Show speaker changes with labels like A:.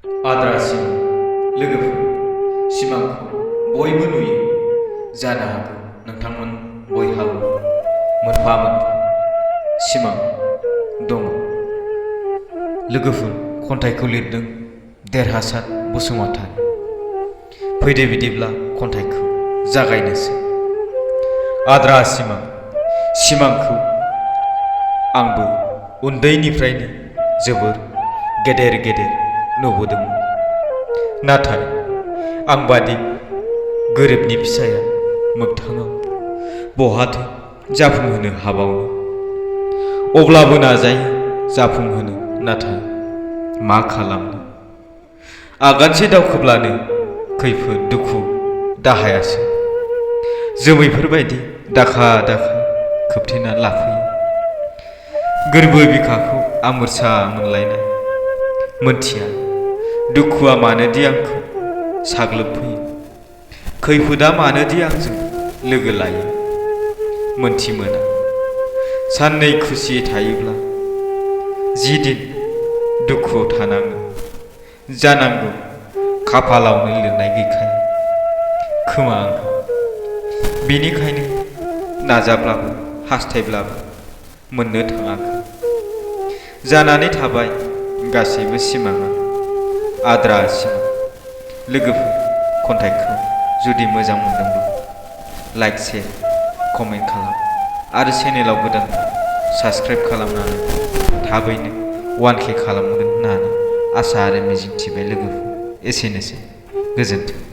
A: आद्रा सिमां लोगोफोर सिमांखौ बयबो नुयो जानो हागौ नोंथांमोन बयहाबो मोनफा मोनफा सिमां दङ। लोगोफोर खन्थाइखौ लिरदों देरहासार बसुमतारी। फैदो बिदिब्ला खन्थाइखौ जागायनोसै। आद्रा सिमां सिमांखौ आंबो उन्दैनिफ्रायनो जोबोर गेदेर गेदेर नुबोदोंमोन। नाथाय आंबादि गोरिबनि फिसाया मोगथाङाव बहाथो जाफुंहोनो हाबावनो। अब्लाबो नाजायो जाफुंहोनो, नाथाय मा खालामनो। आगानसे दावखोब्लानो खैफोद दुखु दाहायासो जोमैफोरबायदि दाखा दाखा खोबथेना लाफैयो। गोरबो बिखाखौ आमुरसा मोनलायनाय मोनथिया दुखुआ मानोदि आंखौ साग्लोबफैयो। खैफोदा मानोदि आंजों लोगो लायो मोनथि मोना। साननै खुसियै थायोब्ला जि दिन दुखुआव थानाङो जानांगौ खाफालावनो लिरनाय गैखाया खोमा आंहा। बेनिखायनो नाजाब्लाबो हास्थायब्लाबो मोननो थाङाखै। जानानै थाबाय गासैबो सिमाङा आद्रा सिमां। लोगोफोर खन्थाइखौ जुदि मोजां मोनदोंब्ला लाइक शेयार कमेन्ट खालाम आरो चेनेलाव गोदानब्ला साबस्क्राइब खालामनानै थाबैनो 1K खालामगोन होननानै आसा आरो मिजिं थिबाय। लोगोफोर एसेनोसै, गोजोन्थों।